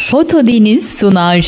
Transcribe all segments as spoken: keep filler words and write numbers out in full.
Fotodeniz sunar.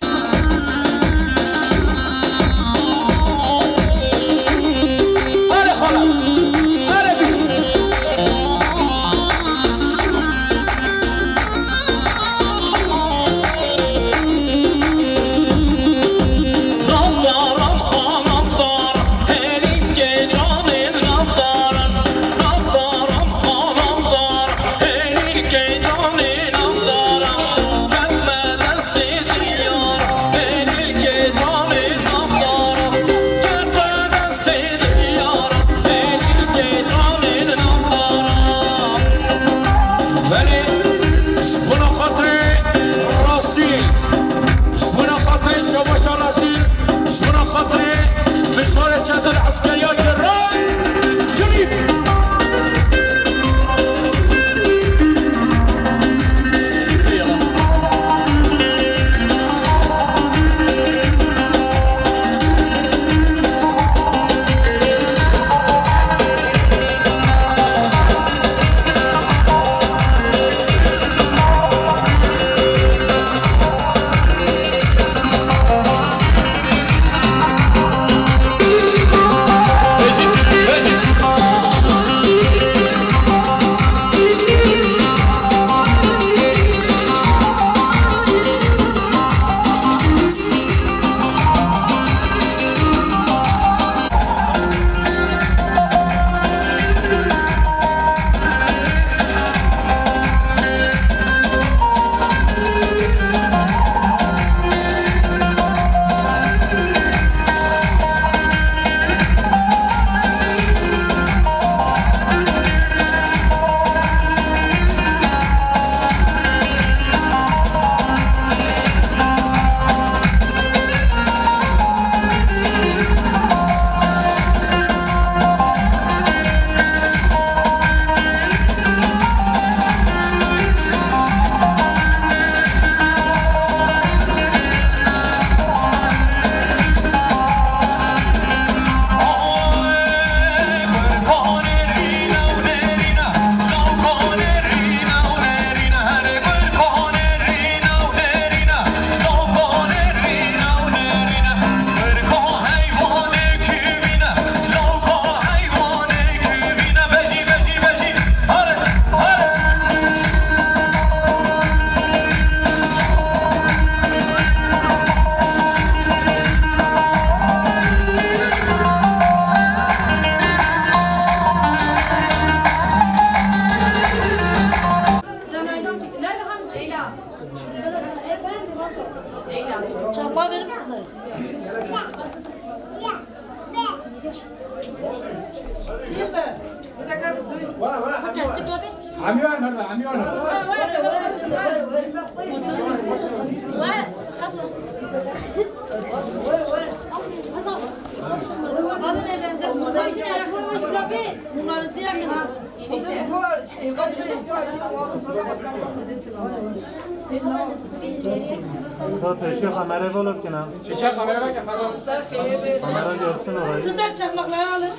Belê, ji bona xatirê Rasîl, ji bona xatirê Şebaşa Rasîl, ji bona xatirê Fişarê Çetin Eskeriya Giran, Cünîb. Çapa verir misin dayı? Alın ellerinize. Bunları size yakın ha. Pêşiya kamerayê vlog kine. Pêşiya kamerayê vlog kine. Kamera görsün orayı. Güzel çakmakları alın.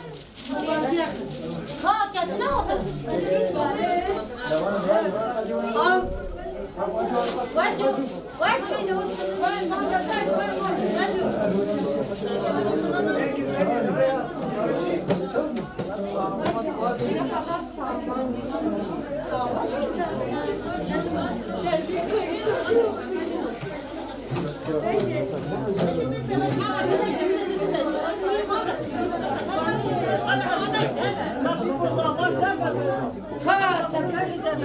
Ha, kendine aldın. Al. Vay canım. Vay canım. Vay canım. Ne kadar sağlam. Sağlam.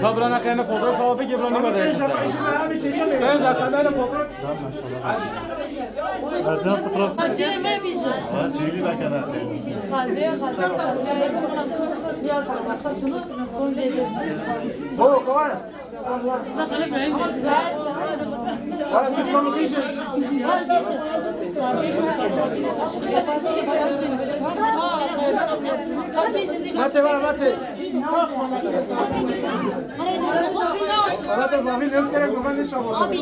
Ka bira neqene fotoğraf alıp ki bira ne kadar yakıştı. Ben zaten böyle fotoğraf. Haziran fotoğraf. Haziran me bîje. Ha, sivili ben kadar. Haziran, Haziran, Haziran. Biraz daha şunu son gecesi. O, kavar. Mate, va, mate. Mate, zavî, ne sere, ben de şabaşım. Abi.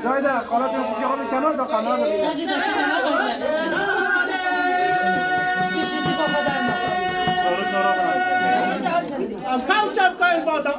Cayda, xalatê xwe jî xwe kenar de qenar de. Em ka û çepkayên bada.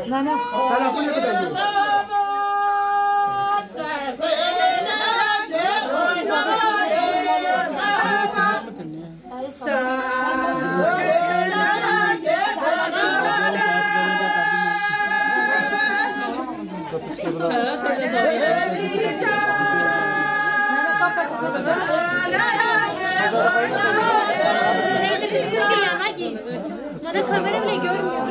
Nana, kamera bile görmüyor.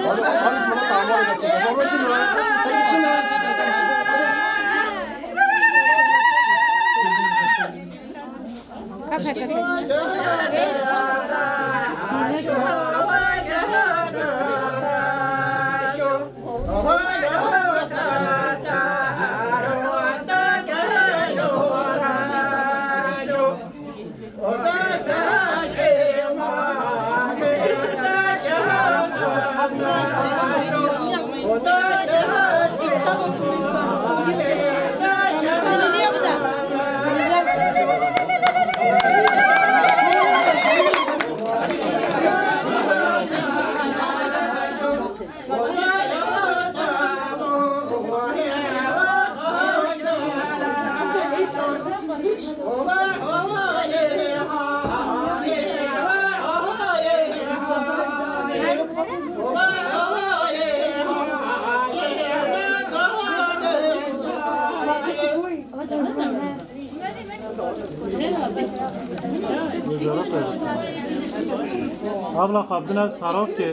Abla xwe bidine tarafkê,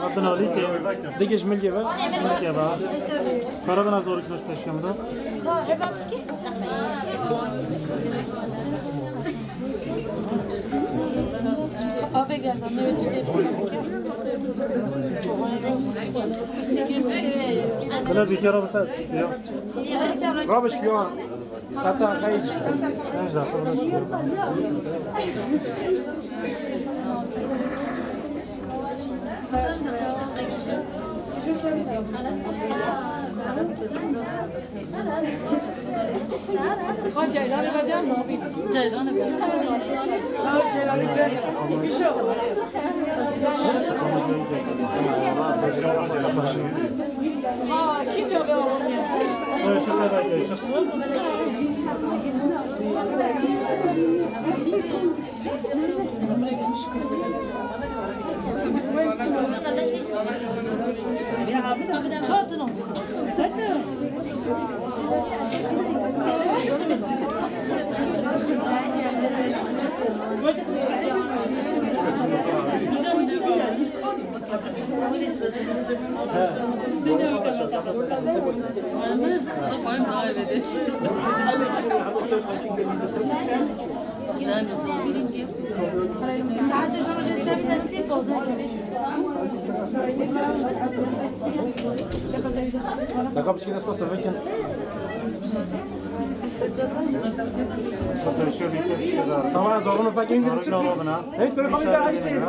bidine alîkê, digê ji milkê ve, milkê ve. Para bina zorî kinoş peşiya min de. Abi gel, ne tiştê. Bile bir kere bize ya. Rabiş ya. Hatta hayır. En zaten. Ceylan'ı ver. Aa, kim cevabı almıyor? Dakika, bir şey nasıl basın? Tamam, zorunu pek indir çıktı. Hey, telefonu da hadi seyir.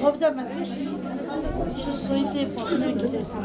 Hop da ben şu soyutayı basmaya gidersin.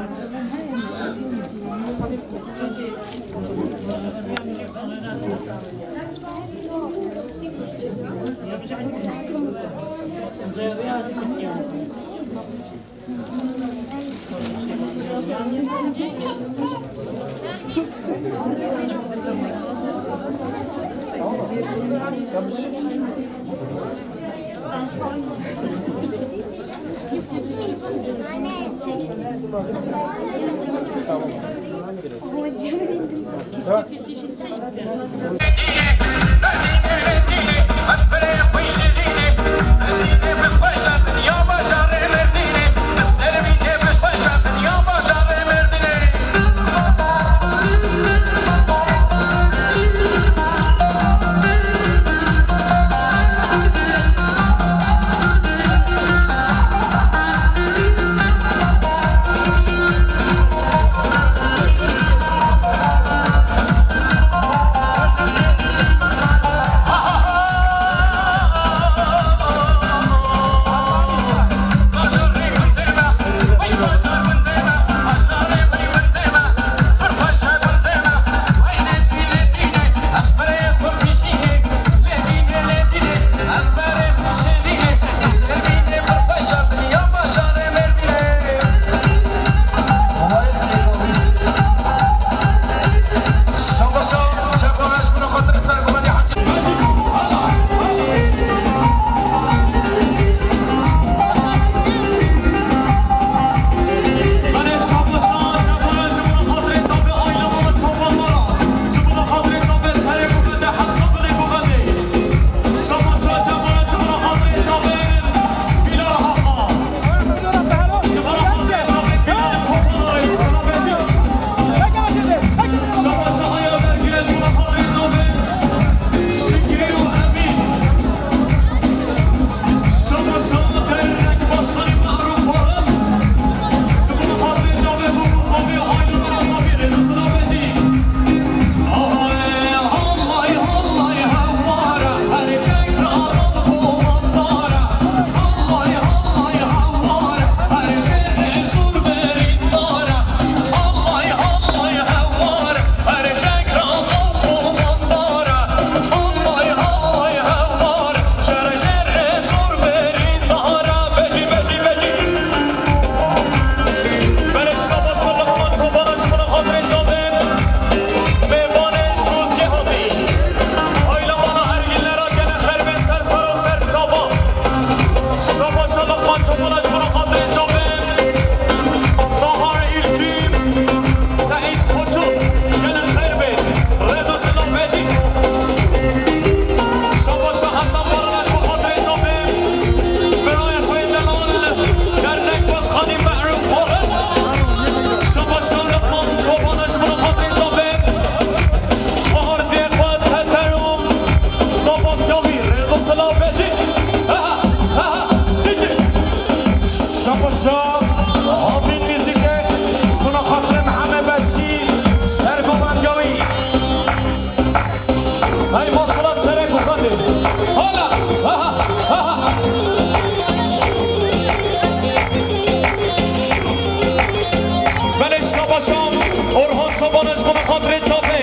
Ji bo xatirê çavê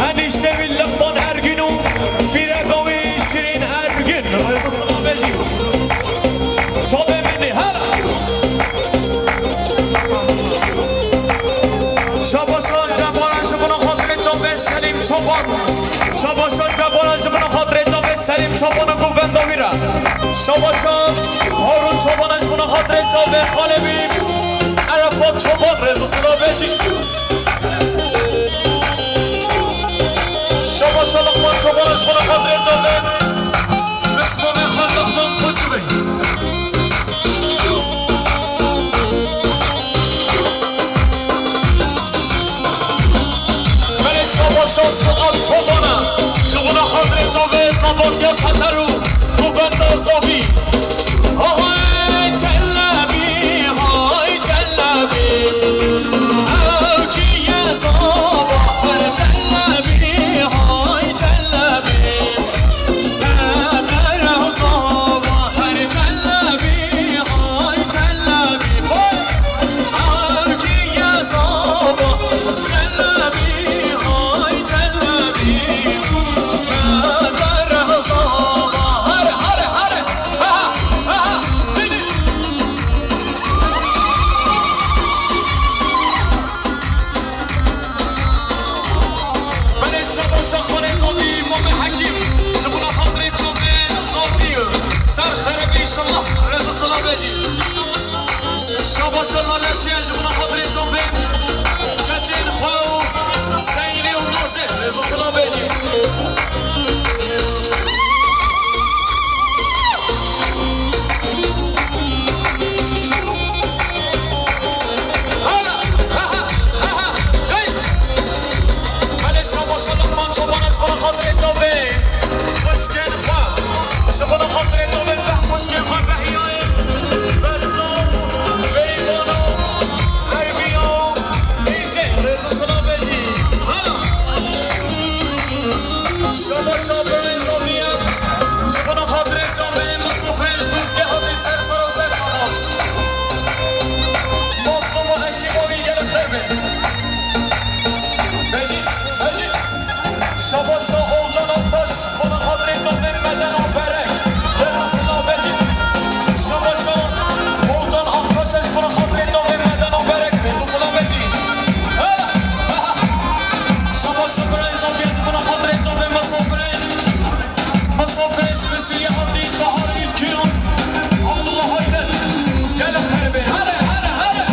enişte wî Liqman Ergîn û pîreka wî Şirîn Ergîn. Rêz û silav bêjî. Çavê min ê, hela. Şabaşan cevanan ji bo xatirê çavê Selîm Çoban. Şabaşan cevanan ji bo xatirê çavê Selîm Çoban û govenda wî re. Şabaşan Harun Çoban ji bo xatirê çavê xalê wî Erefat Çoban. Rêz û silav bêjî. Şabaşa Liqman Çoban ji bo xatirê çavê. Pismamê xwe Liqman Koçû Bey. Belê şabaşa Suat Çoban e. Ji bo xatirê çavê Zavatiya Teter û govenda Zavî. Hay Celebî, hay Celebî, ew kî ye zava her Celebî, hay Celebî, te qere zava her Celebî, hay Celebî, hay, ew kî ye zava Celebî, hay Celebî, te qere zava her, her, her. Belê şabaşa xalê Zavî, Mamê Hekîm, ji bo xatirê çavê Zavî. Ser xeribî inşallah, rêz û silav bêjî. Şabaşa Laleşê ji bo xatirê çavê keçên xwe û Zeynê û Nazê, rêz û silav bêjî. Hala, ha, ha, ha, ha, hey! Belê şabaşa Liqman Çoban ji bo xatirê çavê xwişkên xwe. Ji bo xatirê çavê beh xwişkên xwe Behiyayê, Besno, Beyvano, Erbiya, Neyse, rêz û silav bêjî. Hala! Şabaşa birayê Zavî ye. Ji bo xatirê çavê misafirên ji Dûzgehê hatî ser sar û ser çavan. Dostum û ekîba wî gelek xêr bin. Bejî, bejî. Şabaşa Olcan Aktaş, ji bo xatirê çavê Medena Berek. Rêz û silav bejî. Şabaşa Olcan Aktaş, ji bo xatirê çavê Medena Berek. Rêz û silav bejî. Hele, aha. Şabaşa birayê Zavî ye, ji bo xatirê çavê misafirên. Misafirên ji Misirê hatî Bahar Îlkî û Abdullah Aydin. Gelek xêr bin. Hele, hele, hele.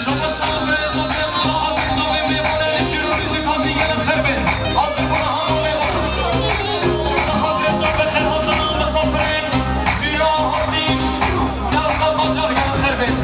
Şabaşa birayê Zavî ye, ji bo xatirê çavê mêvanên ji Êrû Muzîk hatî gelek xêr bin. Hazir bûna hemû mêvan. Ji bo xatirê çavê xêrhatina misafirên Zîra hatî Newza Bacar gelek xêr bin.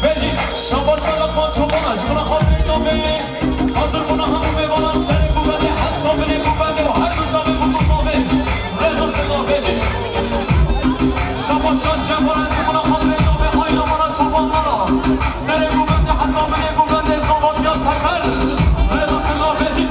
Bejî, şabaşa Liqman Çobana, ji bo xatirê çavê, hazir bûna hemû mêvanan serê govendê heta binê govendê û her du çavê bû bavê. Rêz û silav bejî. Şabaşa cevanan, ji bo xatirê çavê Ayna Mala Çoban Mala. Serê govendê heta binê govendê Zavatiya Tefer. Rêz û silav bejî.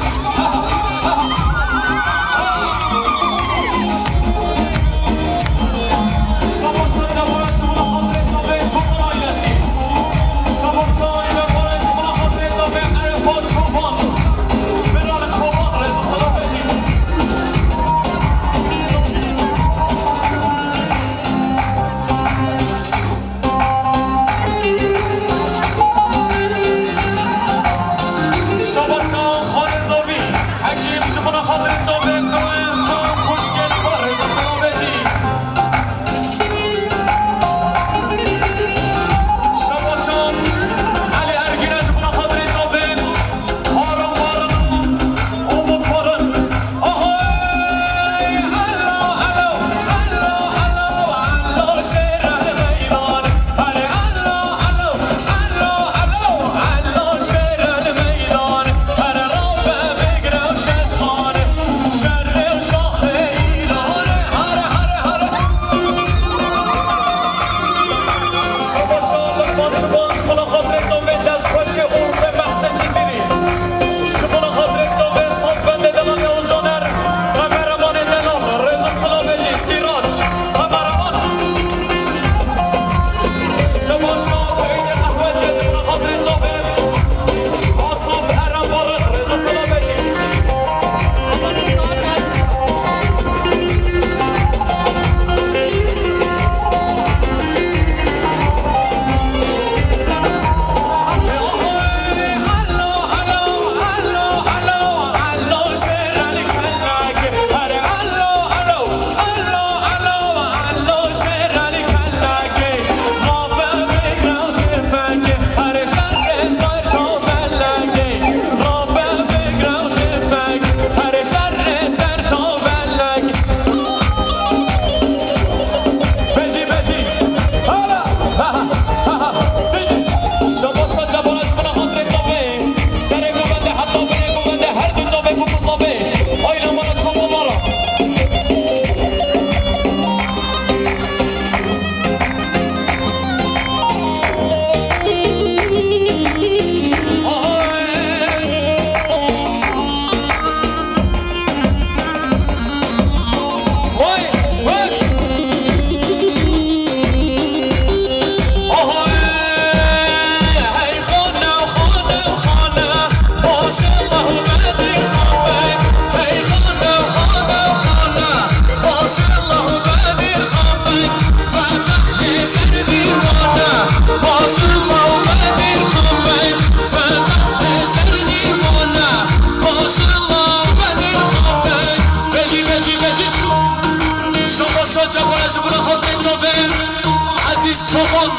Çoban,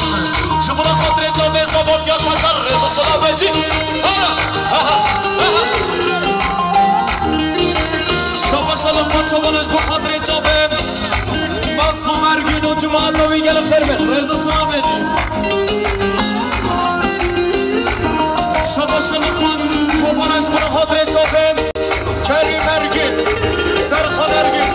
ji bo xatirê çavê Zavatiya Teker, rêz û silav bêjî. Ha, ha, ha, ha. Şabaş Elif Çaban ji bo xatirê çavê Mazlûm Ergün û cemaeta wî gelek xêr be. Rêz û silav bêjî. Şabaş Elif Çoban ji bo xatirê çavê Kerîm Ergün, Serkan Ergün.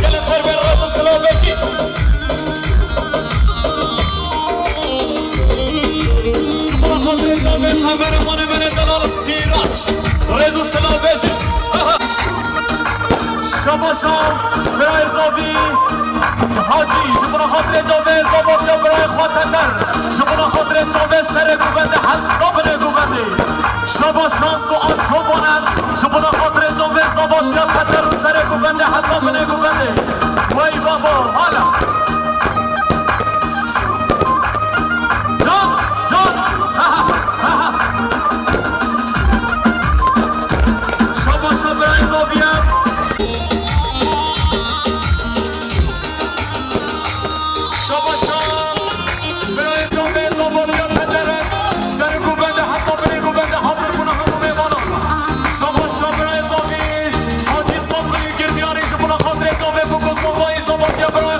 Gelek xêr be, rêz û silav bêjî. Ji bo xatirê çavê kameramanê me, delal Sîrac, rêz û silav bêjî. Aha. Şabaşan birayê Zavî Hacî, ji bo xatirê çavê Zavatiya birayê xwe Teter, ji bo xatirê çavê serê guvendê heta binê guvendê. Şabaşan Suat Çobanen, ji bo xatirê çavê Zavatiya Teter û serê guvendê heta binê guvendê. Wey babo, hala. Can, can, ha, ha, ha, ha. Şabaşa birayê Zavî ye. Şabaşa birayê Zavî, Zavatiya Teter e. Serê guvendê heta binê guvendê hazir bûne hemû mêvanan. Şabaşa birayê Zavî, Hacî Safî Girmiyarî ji bo xatirê çavê Bûk û Zavayî Zavatiya birayê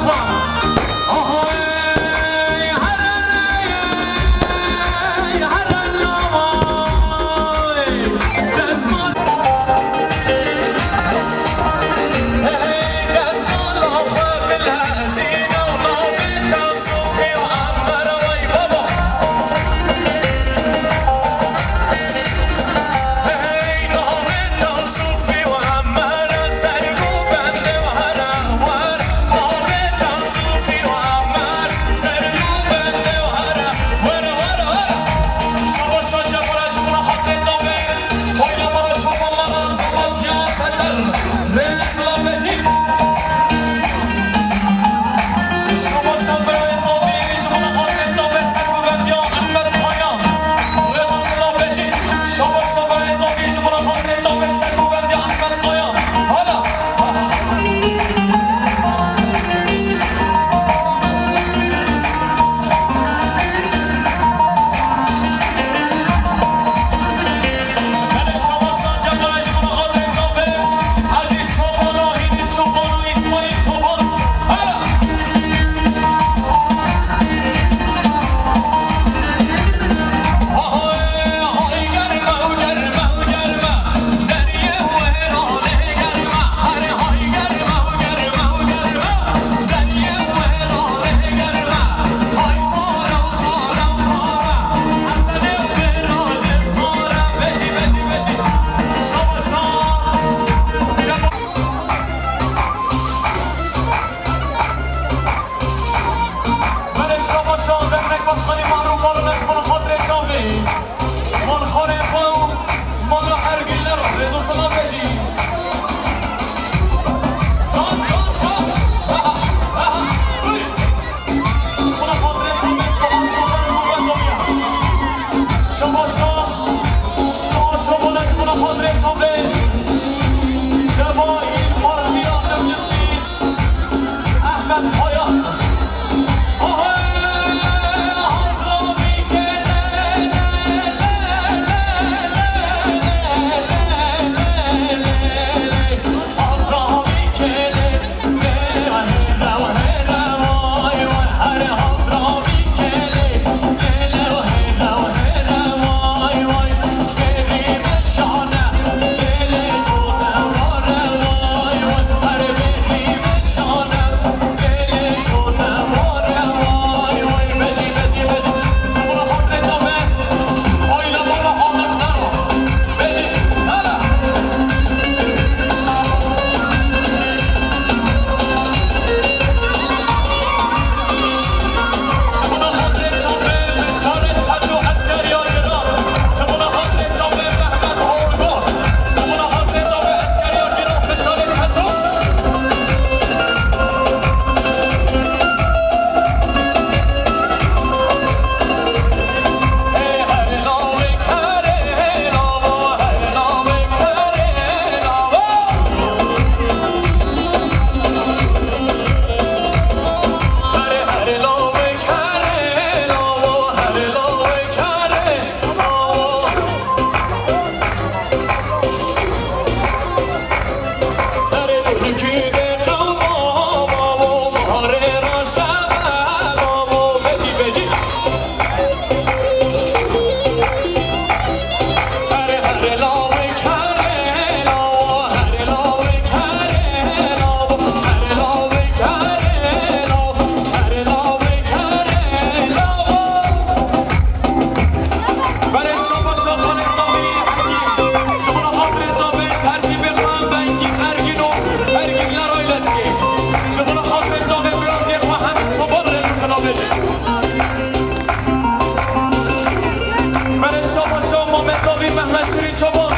Şirin Çoban,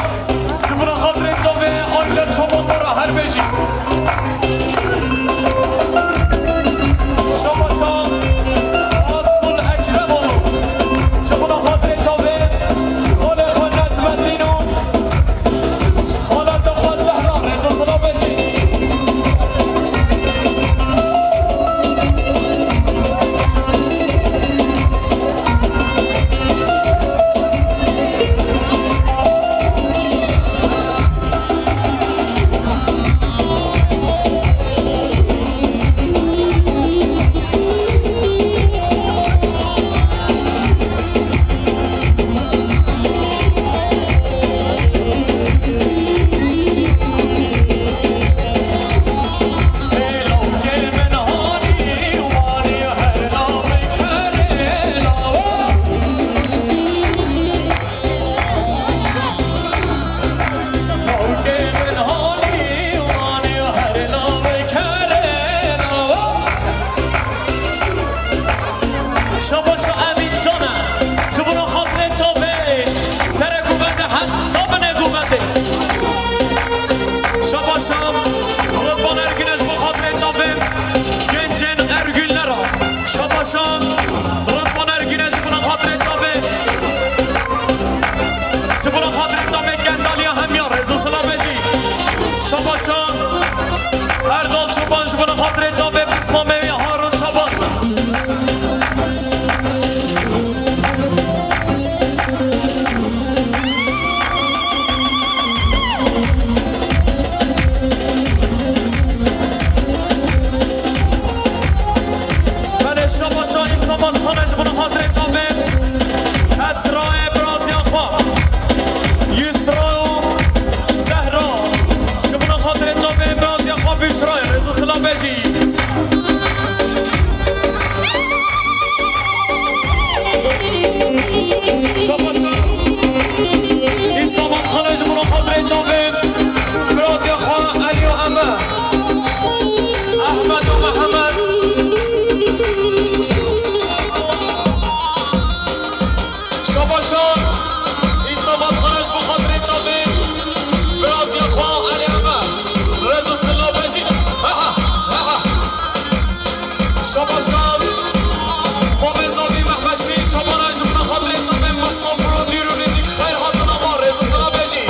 ji bo xatirê çavê aîle Çoban de re her bêjî. Şabaşa Rasul Ekrem oğlu, ji bo xatirê çavê xalê xwe Necmeddîn û xaleta xwe Zehra, rêz û silav bêjî. Şabaşa Emîn Can e. Ji bo xatirê çavê serê govendê heta binê govendê. Şabaşa Ridvan Ergün e ji bo xatirê çavê gencên Ergünlera. Şabaşa Ridvan Ergün e ji bo xatirê çavê. Ji bo xatirê çavê Kendaliya Hemya, rêz û silav bêjî. Şabaşa Erdal Çoban, ji bo xatirê çavê pismamê wî Harun Çoban. Belê, şabaşa Îslamat Xan e ji bo xatirê çavê Esrayê biraziya xwe. Yusra û Zehra, ji bo xatirê çavê biraziya xwe Bişrayê, rêz û silav bêjî. Şabaşa Îslamat Xan e ji bo xatirê çavê biraziya xwe Elî û Eme. Ehmed û Mihemed. Şabaşa Îslamat Xan e ji bo xatirê çavê biraziya xwe Elî Eme. Rêz û silav bêjî. Aha, aha. Şabaşa Mamê Zavî Mehmet Şehîd Çoban e ji bo xatirê çavê misafir û dûr û nêzîk xeyr hatin ava, rêz û silav bêjî.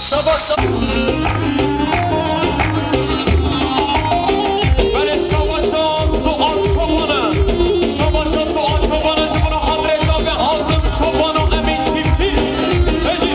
Şabaş, şabaş. Belê şabaşa Suat Çoban e. Şabaşa Suat Çoban e ji bo xatirê çavê Hazim Çoban û Emîn Çiftçî. Bêjî.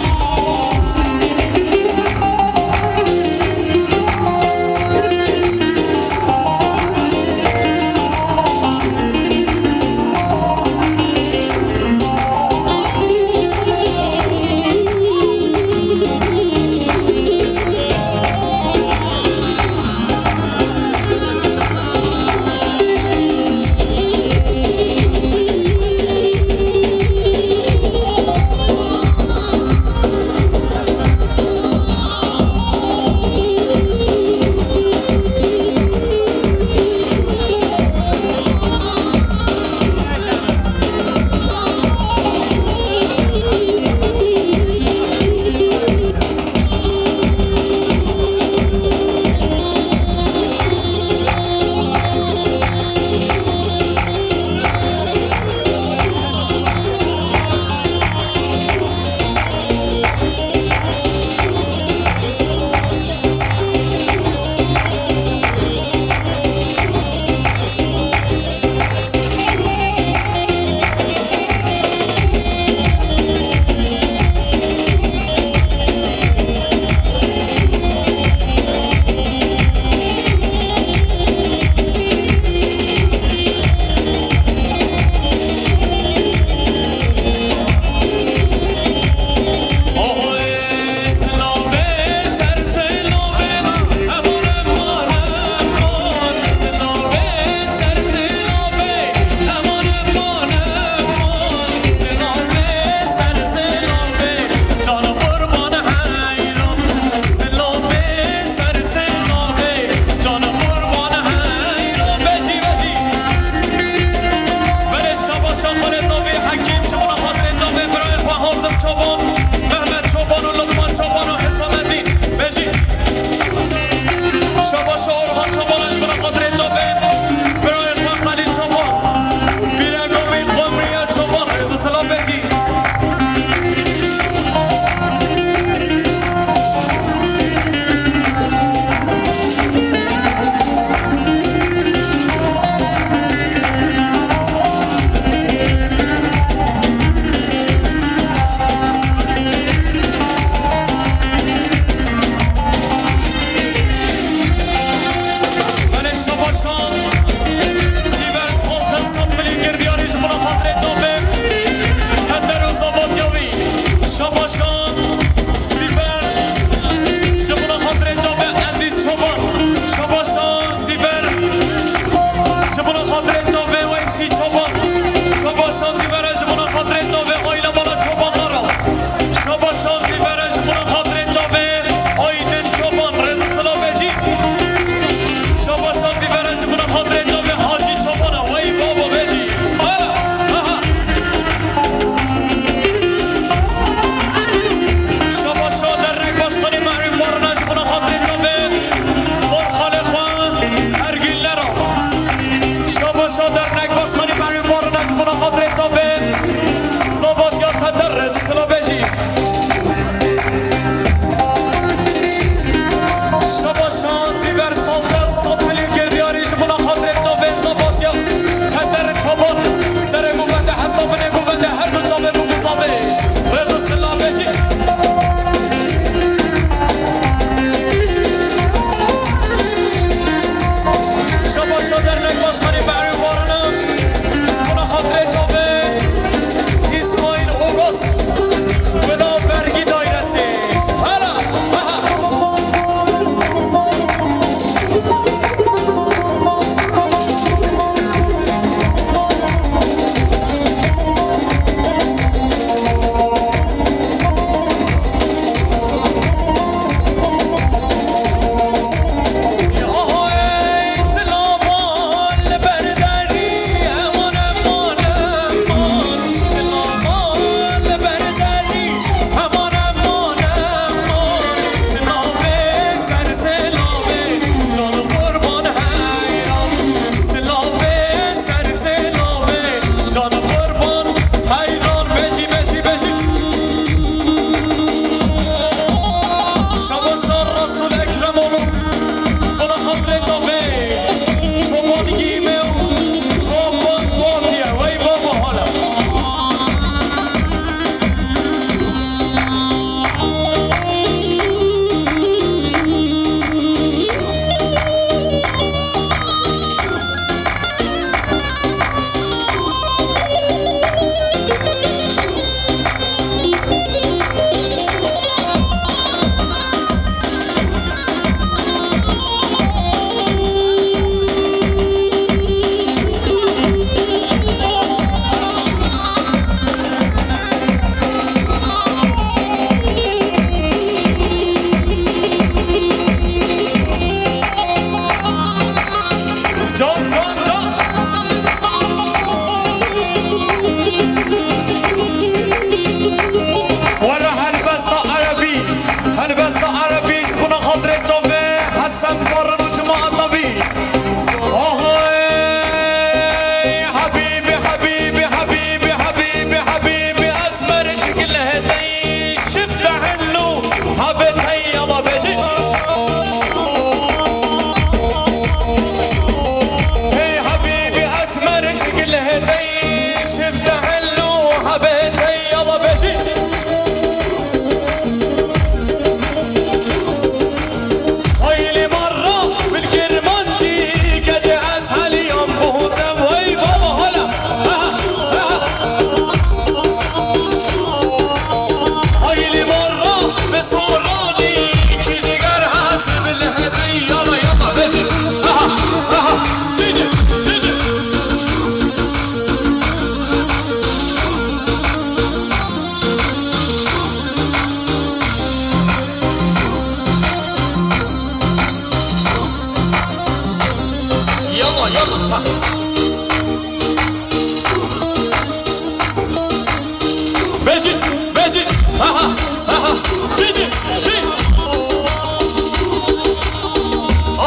Bêjî, bêjî, ha ha, ha ha, bêjî, bê-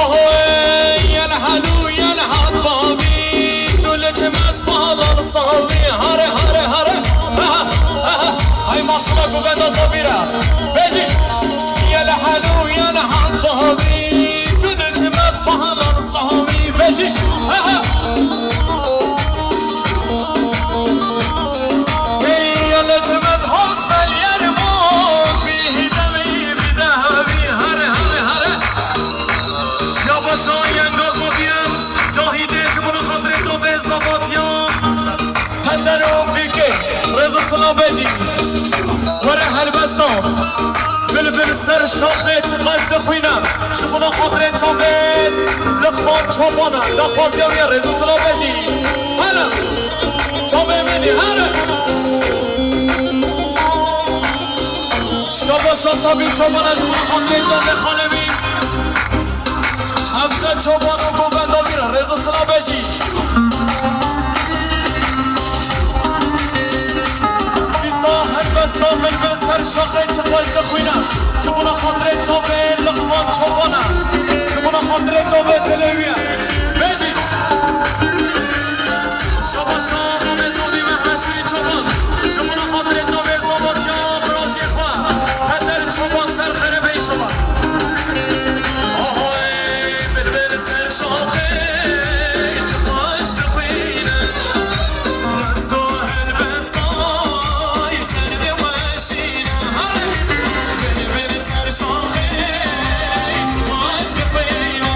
Ahoy, yel helû, yel hat bavî, tu li çimet falan savî, hare, hare, hare, ha ha, ha ha. Hay maşallah, guvenda zavîra. Bêjî, yel helû, yel hat bavî, tu li çimet falan savî, bêjî, ha ha. Hey, yel çimet hostel yer mo, bî hidemî, bî dehevî, hare, hare, hare. Şabaşa yenga zaviye, Cahîdê ji bo xatirê to bê zavatiya. Tender û pîkê, rêz û silav bêjî. Were helbesta. Bilbil ser şaxê çiqaş dixwîne. Ji bo xatirê çavê Liqman Çopana. Daxwaziya wî ye, rêz û silav bêjî. Hele. Çavê min ê, hele. Şabaşa Sabî Çopana ji bo xatirê çavê xanemî. Hemze Çoban û govenda wî re rêz û silav bêjî. Dîsa helbesta Bilbil ser şaxê çiqaş dixwîne. Ji bo xatirê çavê Liqman Çoban e. Ji bo xatirê çavê dilê wî ye. Bêjî. Şabaşa Mamê Zavî Mehmet Şirîn Çoban. Ji bo xatirê çavê zavatiya biraziyê xwe. Tender Çoban ser xerebe înşallah. Ahoy, bilbil ser şaxê çiqaş dixwîne. Rez do helbesta ser diweşîne. Hey, bilbil ser şaxê çiqaş dixwîne.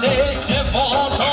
Sê şevata